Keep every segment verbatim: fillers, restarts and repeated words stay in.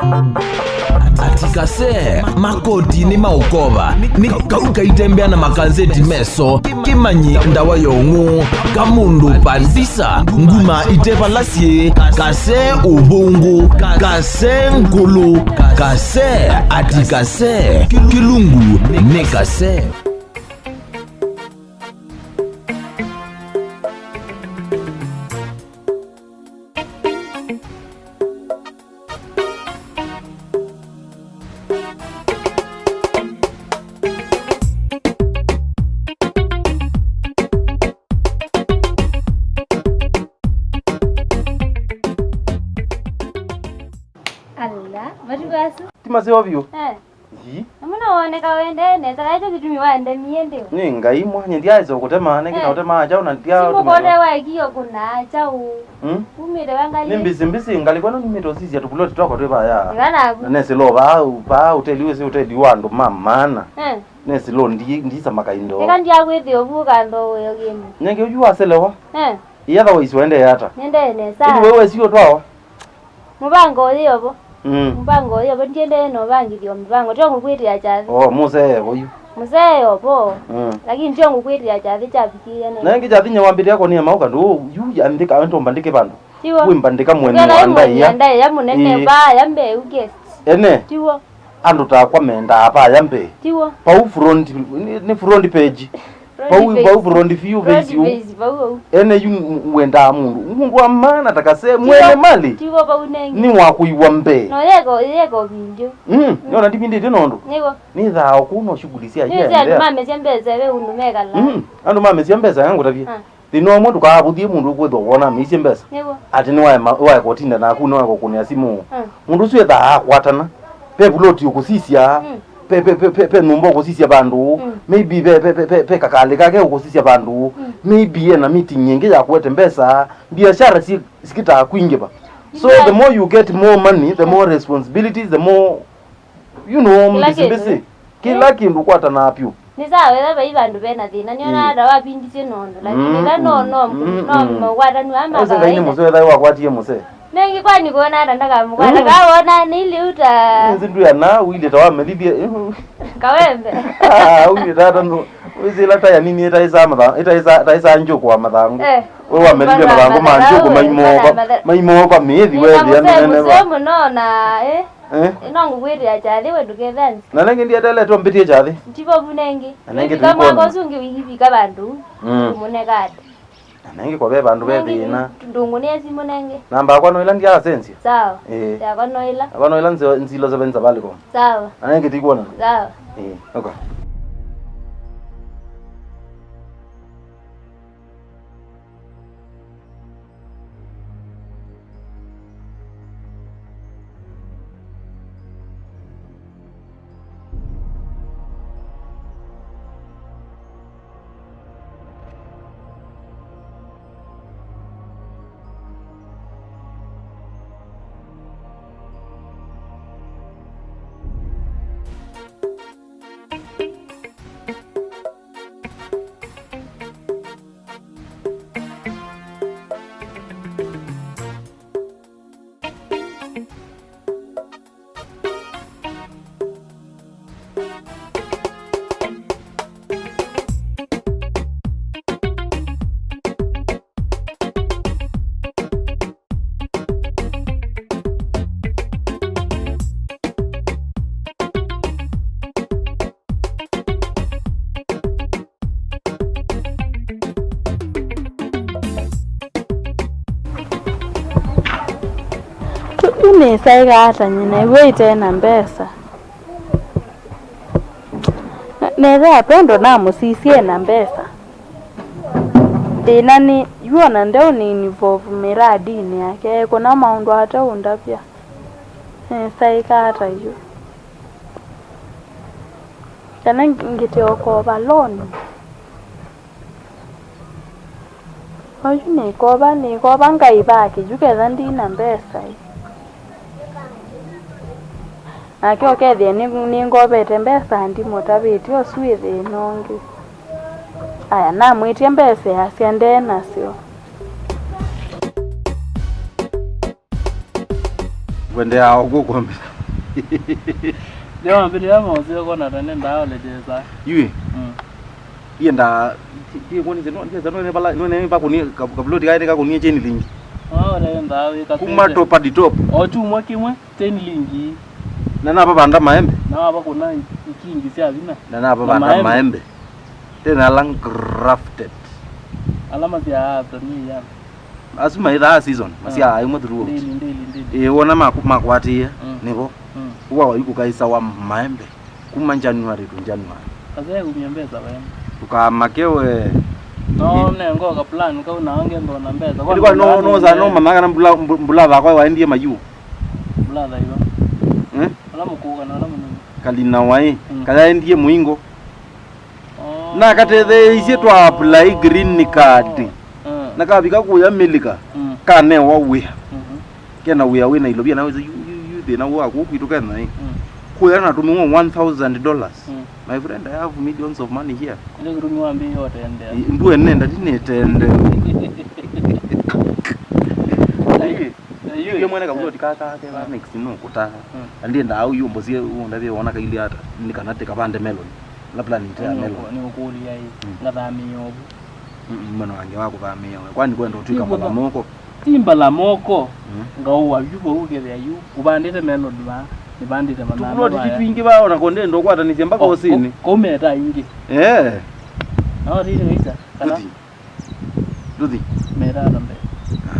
Ati kase, makoti nĩ maũkova, nĩ kau kaitembea na makanzeti meso, kĩmanyi ndawa ya ũng'ũ, kamũndũ pandisa, nguma itevala syĩ, kase ũvũngũ, kase ngũlũ, kase, ati kase, kĩlungu nĩ kase. Ala, matukũ asu. Ti maseo vyũ. Eh. Ii. Na mũno woneka wendee nesa, kaĩ kyo kĩtumi wandemie ndĩo. Nĩ Ngai mwanya, ndyaĩsa ũkũtema, nĩkĩ na Eh. ũtemaa kyaũ na ndya Simu ũtũmĩtwa. Kone waekie ũkũnaa kyaũ. Mm? Umĩte wa ngalĩ. Nĩ mbisi mbisi, ngalĩ kwenu numĩte ũsisya tũpuloti twakwa twĩ vaya. Ĩka naku. Na nesĩlo vaa, vaa ũteli wĩsĩ ũteli wa andũ ma maana. Eh. Nesĩlo ndi, ndisa makaindo. Ĩka ndyakwĩthĩa ũvuka ndo wĩo kĩndũ. Nenge ũyu waselewa. Eh. Ĩyatha waisi wendee ata. Nendee nesa. Ili wewe sio twao. Mũvango ũyĩ ovo. Mm. Mũvango ũyĩ ovo, ndiendee na ũvangĩthyo mĩvango, tyo ngũkwĩtĩa kyathĩ. Oh, mũsee vo yu. Mũsee ovo. Mm. Lakini tyo ngũkwĩtĩa kyathĩ kyavikĩĩa nene. Na ĩngĩ kyathĩ nye wambĩte akonia mauka ndũ yu yandĩka antomba ndĩke vandũ. Tiwo. Wĩmba ndĩka mwene wa ndaĩa. Ndaĩa mũnene Ĩĩ. Vaya mbee u guest. Ene. Tiwo. Andũ takwa mendaa vaya mbee. Tiwo. Pau front, nĩ, nĩ front page. Pau, pau front view face u. Ene yu wendaa mũndũ. Mũndũ wa maana ta kase mwene mali. Tiwo pau nengi. Nĩ wa kũiwa mbee. No yeko, yeko video. Mm, nĩona ndivindĩtye nondũ. Nĩgo. Nĩ thaa kũu no shughuli sya iendelea. Andũ mamesya mbesa ve ũndũ mekala. Mm, andũ mamesya mbesa ngũtavye. Ah. Thĩna ũmwe ndũkaavũthie mũndũ ũkwĩthwa wona amĩisye mbesa. Nĩguo. Atĩ nĩwaema, waeka ũtinda naku, nĩwaeka ũkũnĩa simũ. Mm. Mũndũ ũsu ethaa akwatana. Ve vuloti ũkũsisya. Mm. Ve, ve, ve, ve, ve nyũmba ũkũsisya vandũ. Mm. Maybe ve, ve, ve, ve, ve kakalĩ kake ũkũsisya vandũ. Mm. Maybe ena meeting ĩngĩ ya kũete mbesa. Biashara si, sikitaa kwingĩva. So the more you get more money, the more responsibilities, the more You know, kĩla mbisi kĩndũ, mbisi. Kĩla eh, kĩndũ kwatanaa vyũ. Nĩ sawa, ĩla vai vandũ vena thĩna, nĩona mm, ata wapindisye nũndũ, lakini mm, ĩla no, no, mm, no, mm, no, ũkwatanu wa ma kawaida. Ngai nĩ mũseo, ethĩwa wakwatie mũsee. Nengi kwani kuona ata ndakamũkwata, mm, kawona nĩ liu ta. Nzi ndu ya na, uile ta wamelithie. Kawembe. Ah, uile tata no. Wĩsĩ ĩla taya nini ĩtaĩsaa matha-, ĩtaĩsaa, ĩtaĩsaa njũkũ wa mathangũ. Eh. We wamelithie mathangũ ma njũkũ maimooka, maimooka mĩĩthi wethĩa nene. Mũseo mũno na, eh. Eh? No ngũkwĩtĩa kyathĩ we ndũkethanzi. Na nengĩ ndiateletwe mbĩtie kyathĩ. Ndivovu nengĩ. Na nengĩ ĩvika mwaka tũikwona. Ũsu ũngĩ ĩvika vandũ. Mm. Kũmũneka andũ. Na nengĩ kwa ve vandũ ve thĩna. Ndũngũnĩe simũ nengĩ. Namba yakwa no ĩla ndyaasenzya. Sawa. Ĩĩ. Yakwa no ĩla. Yakwa no ĩla nzi-, zero seven Safaricom. Sawa. Na nengĩ tũikwonana. Sawa. Ĩĩ. Okay. Yu nĩsaĩka ata nyie na iw'e ite na mbesa? Nethĩa Pendo namũsisye na mbesa. Thĩna nĩ yu ona ndeũni involve miradinĩ yake, ekũna maũndũ ate ũndavya. Nĩsaĩka ata yu? Kana ngĩte ũkova loan? Oyu nĩkova, nĩkova Ngai vaa kĩyu ketha ndina mbesa ĩ. Nake ũkethĩa nĩ, nĩngovete mbesa ndimũtavĩtye ũsu wĩ thĩna ũngĩ. Aya, namwĩtye mbesa easya nde nasyo. Ngwendeaa ũkw'o kũombela. Ndio wambĩlĩla maũseo kona tene ndaolekeza. Yui. Mm. Ienda, ndiye kuonise, no, ndiye no ne bala, no ne bakuni, kabloti kae kakunie chain link. Waole ndawe ka. Kuma top hadi top. O chumwa kimwe, chain link. Na napa banda maembe. Na wapa kuna ikingi sya vina. Na napa banda maembe. Tena ala grafted. Ala masya atani ya. Asu maithaa season, masya imwe throughout. Ndili, ndili, ndili. Ĩĩ, wona maku-, makwatĩĩe, mm, nĩvo. Mm. Ũwa wayu kũkaĩsawa maembe kuma January to January. Kase umia mbesa wene. Ndũkamake we. No, nengo ka plan kau na ange ndo na mbesa. Ilikuwa no, no, za no, mama kana mbula, mbu-, mbula vakwa waendie mayu. Mbula thaiwa. Eh? Ala mukuu kana ala munene. Kalina wai, mm, kayaendie muingo. Oh. Na katetheeisye twa apply green card. Mm. Na kavika kuya Melika, mm, kanewa wĩa. Mhm. Kena wĩa wĩ Nairobi, na wĩsĩ, yu, yu, yu, thĩna wĩ wa kũu kwitũ Kenya, eh. Mm. Kuya natũmĩwa one thousand dollars. Mm. My friend, I have millions of money here. Ndio kĩtumi wambĩĩe ũtendea. I-, ndue nenda, ndinĩtende. Ai. Yu mwene kavuti kaka ke next no kutaka. Mm. Andi nda au yumbo sie unda be wona kaili ata. Ni kana te kavande melon. La plan ite ya melon. Ni ukulia hii. Mm. Ngathamia obu. Mm, mwana wange wa kuthamia we. Kwani kwenda utuika mbala moko? Ti mbala moko. Mm. Ngauwa yu bo ukethia yu. Ubandite melon ba. Nibandite manana. Tukuloti twingi ba ona konde ndo kwatanisia mpaka osini. Kumeta ingi. Eh. No tiri isa. Kana. Nduthi. Mera na mbesa.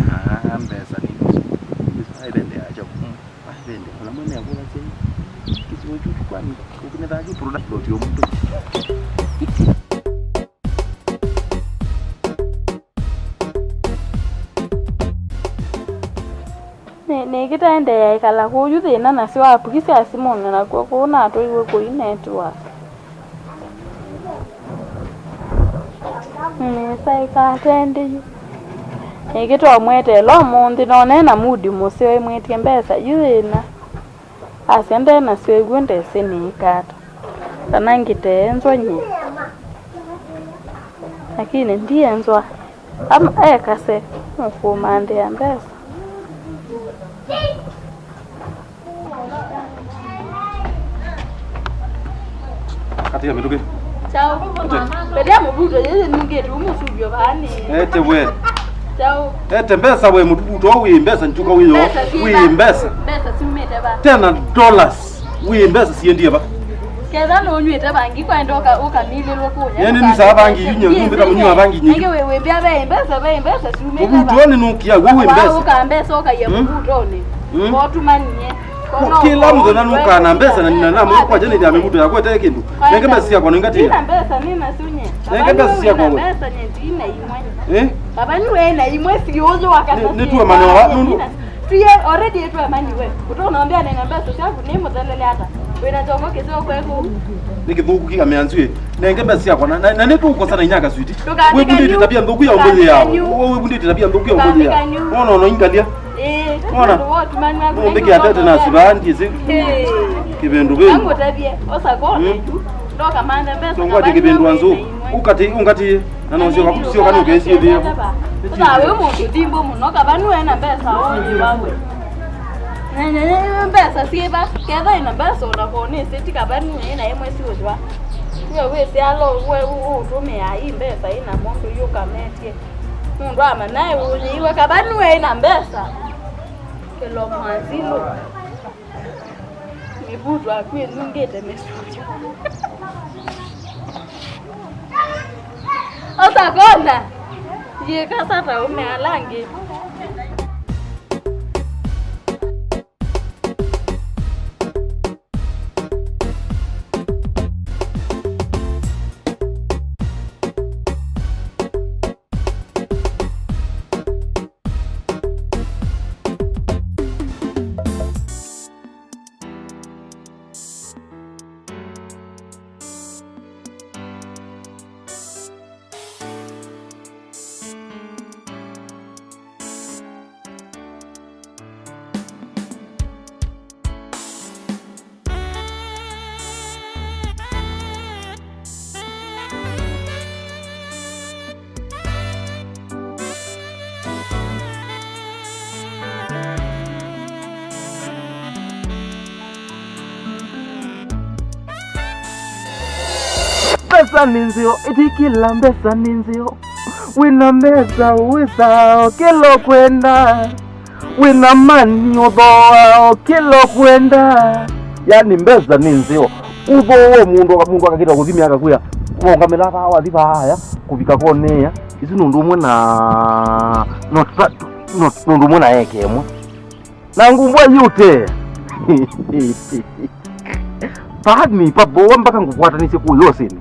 Ah, mbesa nĩ nusu. Mbesa aivende acha. Mm. Aivende. Ona mwene akula sei. Kisiwa kyu kwani. Ukinetha kyu product lot yo mtu. Nĩ-, nĩkĩtaendeea ĩkala kũu yu thĩna nasyo apuki sya simũnĩ nakw'o kũu natwaiwe kũi network. Nĩsaĩka ate ndĩyu. Nĩkĩtomweteela ũmũnthĩ none na mudi mũseo ĩmwĩtye mbesa yu thĩna. Asya nde nasyo ĩw'o ndesĩ nĩĩka ata. Kana ngĩtee nzwa nyie. Lakini ndienzwa. Ama ekase nũkũmanthĩa mbesa. Katika mĩtũkĩ. Chao. Ete. Mbele ya mũvuto yeye nungĩte ũmũsuvyo vani. Ete we. Chao. Ete mbesa we mũvuto wĩ mbesa njuka wĩ yo. Mbesa si wĩ ba. Mbesa. Mbesa siumĩte ba. Tena dollars. Wĩ mbesa siendie va? Ketha nũnyw'ĩte vangi kwaenda ũka-, ũkamilĩlwe kũya. Nĩ nĩ nusaa vangi yu nyie, nyumbĩta mũnyua vangi nyingi. Nenge wĩ wĩmbĩa ve mbesa, ve mbesa siumĩte va. Mũvuto nĩ nũkia, we wĩ mbesa. Ũka mbesa ũkaia mũvutonĩ. Mm. Kotumanie. Kĩla mũthenya nũkaa na mbesa na nina na mũndũ kwa jana ya mĩvuto yakwa ĩte kĩndũ. Nenge mbesa syakwa nĩngatia. Nina mbesa nĩ nasyo nye. Nenge mbesa syakwa we. Mbesa nye ndina imwe. Eh? Baba nĩ wena imwe siũzũ wakana. Nĩ tuwe manewa nũndũ. Tuye already etwe amani we. Utonaambia nena mbesa syaku nĩ mũthelele ata. Wĩna chongo kĩseo kweku. Nĩ kĩthũku kĩkamea nzue. Nenge mbesa syakwa na, na, na nĩ tũkosana inyaka switi. Wĩvundĩte tabia nthũku ya ũmbũthĩ yao. Wĩvundĩte tabia nthũku ya ũmbũthĩ yao. Wona ona ingalia. Eh. Wona. Mũmbĩke atete na sura ndiye. Kĩvĩndũ vĩndũ. Ngũtavie osa kona tu. Ndoka manthe mbesa. Ngwate kĩvĩndũ anzu. Ukati ungati. Na no sio sio kana ukesi thio. Thawe mũndũ ndimbo mũno kavanu ena mbesa oje wawe. Nyenye mbesa siva ketha ina mbesa ona kone seti kavanu ena emwe siwa. Uwe wese alo uwe utumia hii mbesa ina mũndũ yukametie. Mũndũ ama naye uyiwe kavanu ena mbesa. Kelo mwanzilo. Mĩvuto yaku ĩnungĩte mĩsũvyo. Osa kona. Yĩka sata ume alangi. Mbesa nĩ nzeo, ĩtĩkĩla mbesa nĩ nzeo. Wĩna mbesa ũĩsaa o kĩla ũkwenda. Wĩna mani ũthooa o kĩla ũkwenda. Yani mbesa nĩ nzeo. Ũthooa mũndũ, mũndũ akakĩta kũthi mĩaka kwĩa. Kũũngamĩla vaa wathi vaaya, kũvika konea. Isu nũndũ ũmwe na, not, not, nũndũ ũmwe na eka ĩmwe. Na ngumbu ayute. Pahali ni pavoa mpaka ngũkwatanĩsye kũũ ĩosenĩ.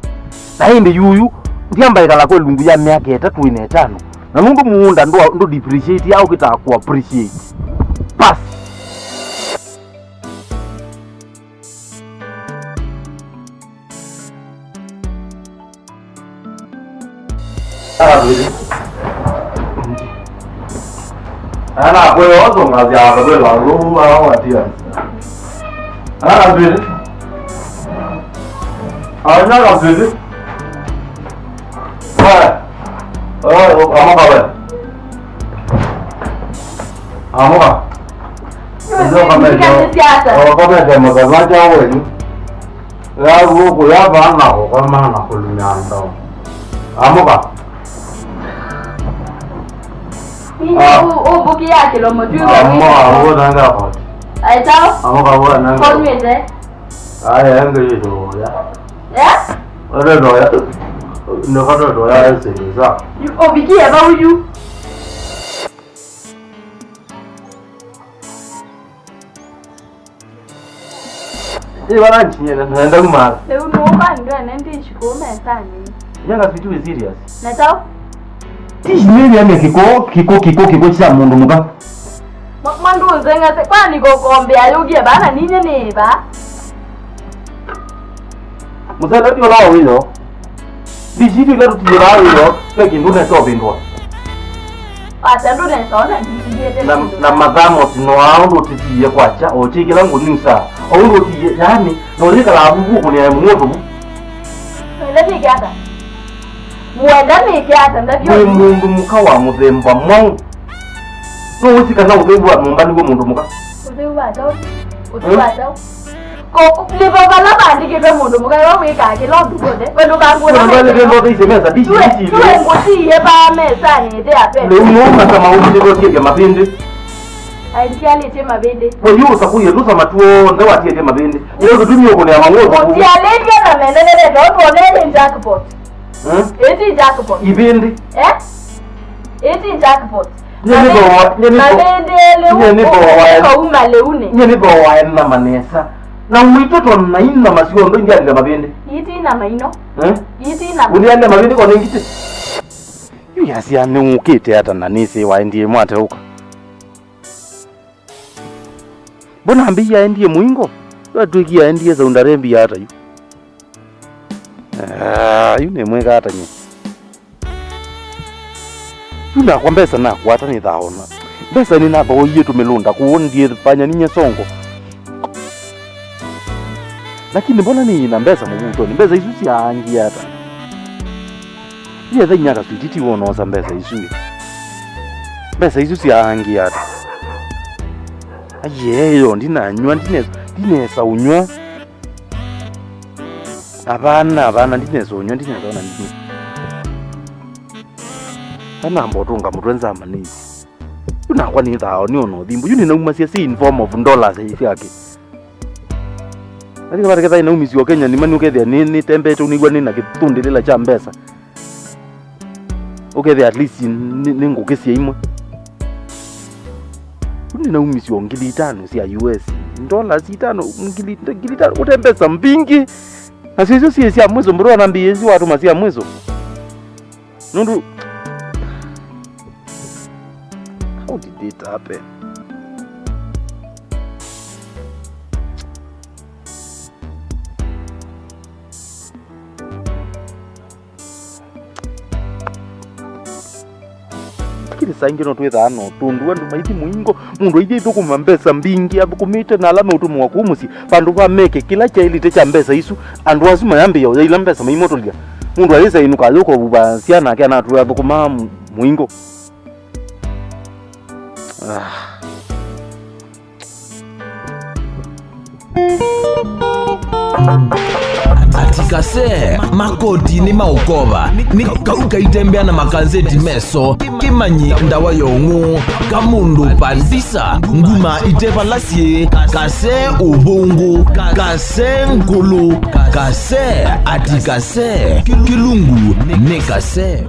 Na ĩndĩ yuyu, ndiamba ĩkala kwa ĩlungu ya myaka ĩtatũ ĩna ĩtano. Na nũndũ mũũnda ndũ, ndũ depreciate, au kĩtaa kũ appreciate. Bas. Aya twĩthĩ. Aya nakwĩwa ũsongasya akavela lũu awatia. Aya twĩthĩ. Aya twĩthĩ. Aya. Aya, amũka we. Amũka. Ndio kamete. Kamete makaza cha wenu. Ya gũkũ ya vana kũkoma na kũlumya nthau. Amũka. Ninyi Ah. u- ubukia kilomo tu. Amũka, amũka nanga koti. Aitao. Amũka bwana nanga. Konwete. Aya yangu itoya. Ya? Ore doya. Ndio kata doya sasa. Ubikie ba uyu. Ĩ, wala nchinyele, naenda kuma. Rĩu nũũka ndwene ndishi kũu mesanĩ. Nyanga sweet, we serious? Netaũ? Tishi nĩvĩanĩa kĩko, kĩko, kĩko, kĩko kya mũndũ mũka. Ma- mandũ nzeng'ete, kwani kũkombea yũkie bana ninye nĩva? Mũsele ti ũla wa wĩyo. Ndishitũ ila tũtiĩlaa wĩyo, ve kĩndũ nesa ũvĩndũa. Ata ndũnesa ona ndishitĩte na, kĩndũ. Na mathaa motino aa ũndũ ũtĩtiie kwakya, o kyĩkĩla ngũniusaa, o ũndũ ũtiie, yaani, na ũyĩkalaa vuvu ũkũnĩae mũng'ũtũ vu. Wenda nĩke ata? Mwenda nĩke ata? Ndavyo. Wĩ mũndũ mũka wa mũthemba mwaũ? Nũũsĩ kana ũtheu wa nyũmba nĩw'o mũndũ mũka? Ũtheu wa taũ? Ũtheu wa taũ? Ko, nĩvo vala vandĩkĩtwe mũndũ mũka we wĩkaa kĩla ũndũ kw'onthe. We ndũkangũna. Nĩtwendete ndoto icio mesa, ndici, ndici. Tuwe ngũtiie vaa mesanĩ ĩte ya pesa. Rĩu nũũ masama ũkĩtĩtwe ũtiĩtye mavĩndĩ? Aingĩalĩtye mavĩndĩ. We yu ũsakũie ndũsama tuonthe watiĩtye mavĩndĩ. Nĩ ũndũ tumi ũkũnĩa mang'ũũ. Ũtialĩtye na menenete, ũtwonee nĩ jackpot. Hmm? Ĩti jackpot. Ivĩndĩ. Eh? Ĩti jackpot. Nye nĩ thoa, nye nĩ thoa. Mavĩndĩ elĩ. Nye nĩ thoa. Kauma lĩunĩ. Nye nĩ thoa ena manesa. Na mwitũ tona ina masio ndo ndialile mavĩndĩ. Ĩti na maino. Eh? Ĩti na. Ũnialile mavĩndĩ kwa ningite. Yu yasia nĩ ũkĩte ata na nĩsĩ waendie mwateũka. Mbona mbei yaendie mũingo? Yu atwĩkie aendie Saudi Arabia ata yu? Ah, yu nĩ mwĩka ata nye? Yu nakwa mbesa nakwata nĩthaona. Mbesa nĩnathooie tũmĩlũnda kũũ ndiĩfanya ninye songo. Lakini mbona nĩ na mbesa mũvutonĩ? Mbesa isu syaangie ata? Yetha inyaka switi ti wonoosa mbesa isu ĩ. Mbesa isu syaangie ata? Aiee, yo ndinanywa, ndine-, ndinesa ũnywa. Avana, avana, ndinesa ũnywa, ndinesa ona ndini. Anamba ũtũnga mũtwe nzama nĩ. Yu nakwa nĩ thao nĩ ona ũthimbu. Yu nĩnaumasya si in form of dollars syake. Lakini vata ketha inaumisyo Kenya nĩma nĩũkethĩa nĩ, nĩtembete ũnĩw'a nĩ na kĩtundĩlĩla kya mbesa. Ũkethĩa at least nĩ, nĩ ngũkĩ sya imwe. Yu nĩnaumisyo ngili itano sya U S. Dollars itano, ngili, ngili itano, ũte mbesa mbingĩ. Nasyo isu syĩ sya mwiso, mbũrũ anambĩĩsye watũma sya mwiso. Nũndũ, how did it happen? Lakini saa ingĩ no twĩthaa no tũndũ andũ maithi mũingo, mũndũ aithi aithũkũma mbesa mbingĩ athũkũmĩte na ala meũtũmĩwa kũu mũsyĩ, vandũ va meke kĩla kyaĩlĩte kya mbesa isu, andũ asu mayambĩĩa ũya ila mbesa maimotolya. Mũndũ ayĩsa ĩnũka ayũka ũvuva syana ake anatũe athũkũmaa mu-, mũingo. Ah. Ati Kase, makoti nĩ maũkova, nĩ kau kaitembea na makanzeti meso, kĩmanyi ndawa ya ũng'ũ, kamũndũ pandisa, nguma itevalasye, kase ũvũngũ, kase ngũlũ, kase ati kase, kĩlungu nĩ kase.